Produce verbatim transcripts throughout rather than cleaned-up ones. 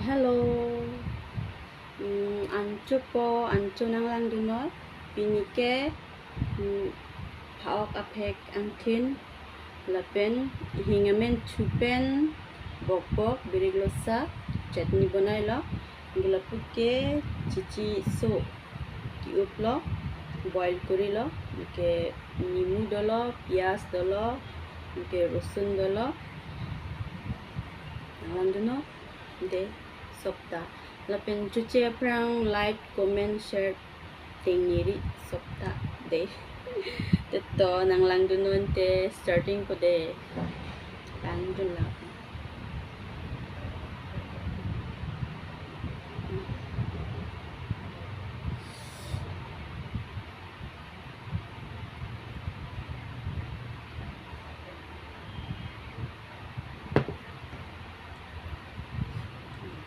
Hello. Hmm, ancho po, ancho nanglangdunnon. Pini ke, hmm, phaok aphek angthin lapen hing amen chupen bokbok birik losa chutney bonailo. Lapu ke chichi so ki-uplo, boil korilo, anke nimu dolo, piyaj dolo, anke rosun dolo. Nanglang dunnon, de, sopta. Lapen choche aphrang like, comment, share, tengneri sopta, de. Te to nanglang dunnon te starting ko de. Langdun lang.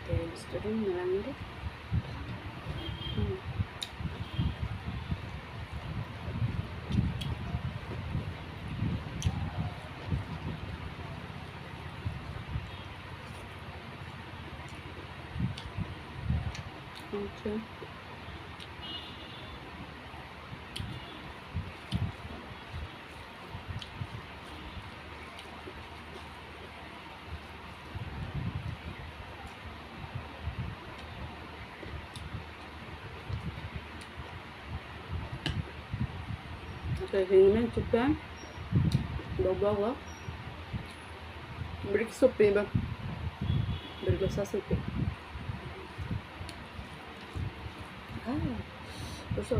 Te, student nanglang de. Hmm. Okay. Okay, hing amen chupen bokbok lo. Birik sopi ba. Birik losa sopi. Ah, also.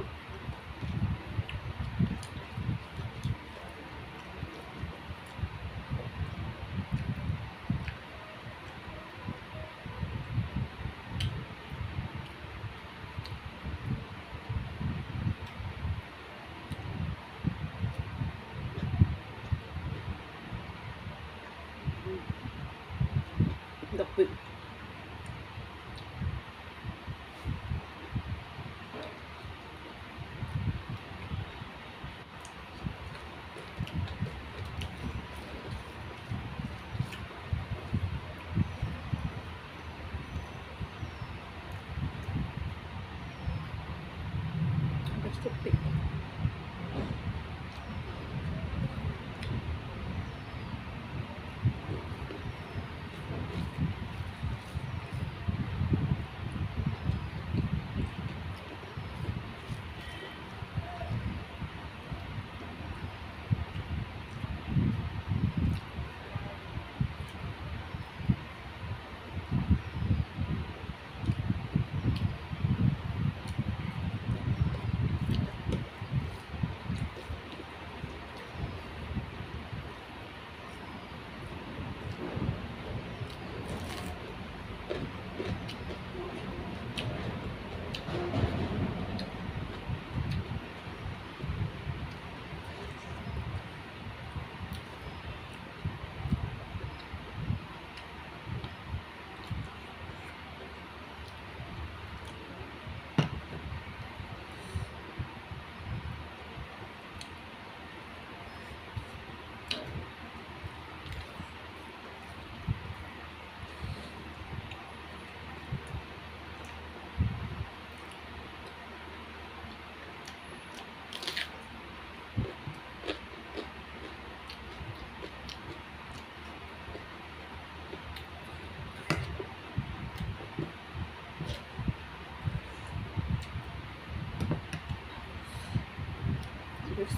Dokpik.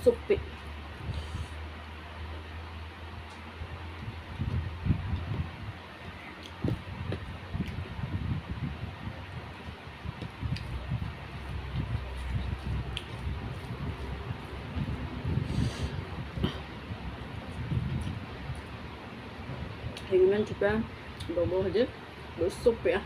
Sopi. Hing amen chupen bokbok hadi, bokbok sopi ah.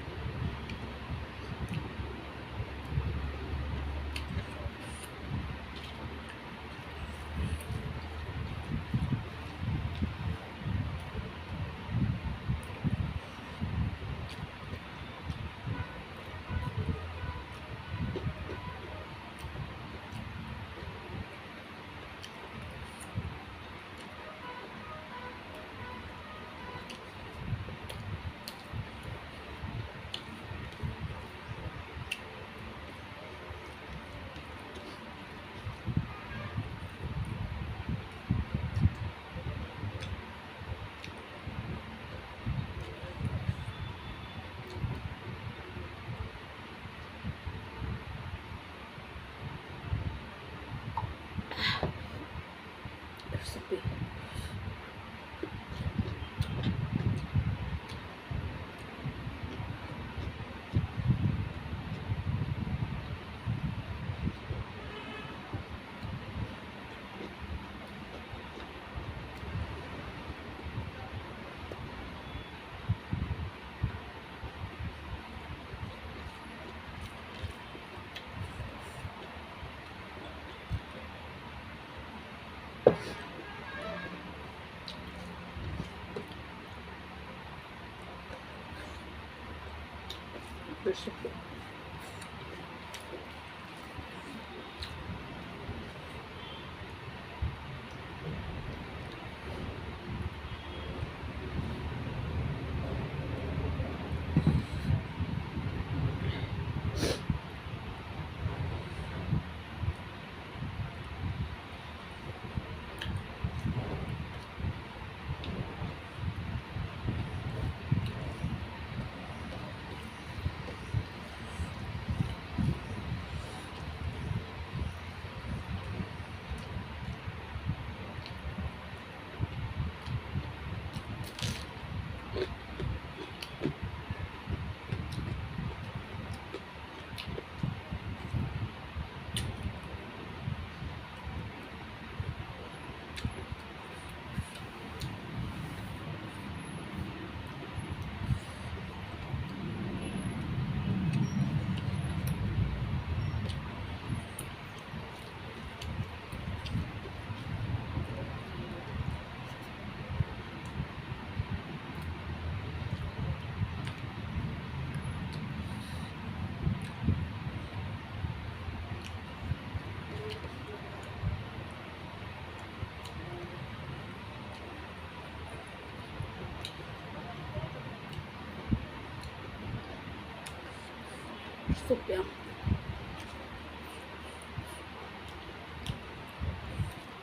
Sup ya.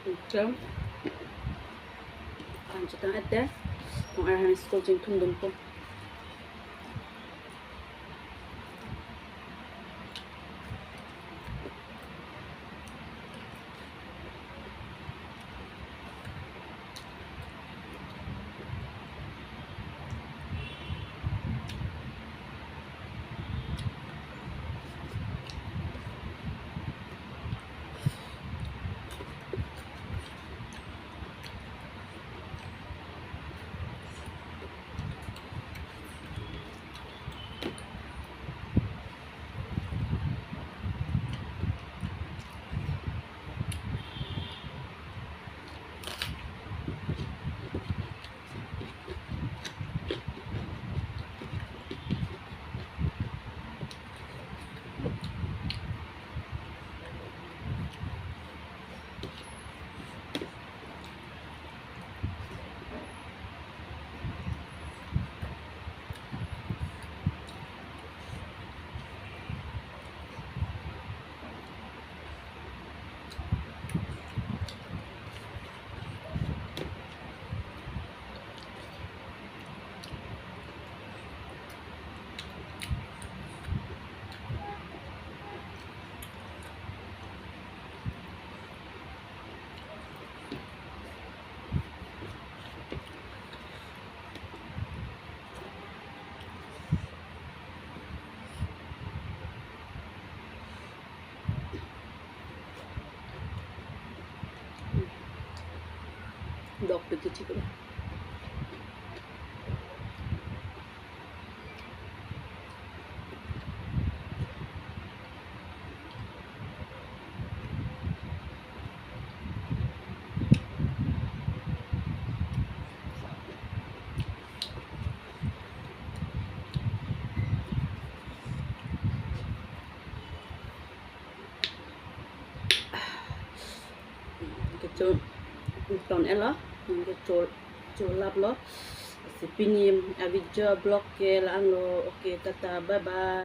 Itum. Kan chetang ate. Kong arhan school jingthum dun po. Dok piti chiklo. Kecho ton elo, kecho cholap lo. Si pini a-video vlog ke la-an lo. Okay, tata, bye bye.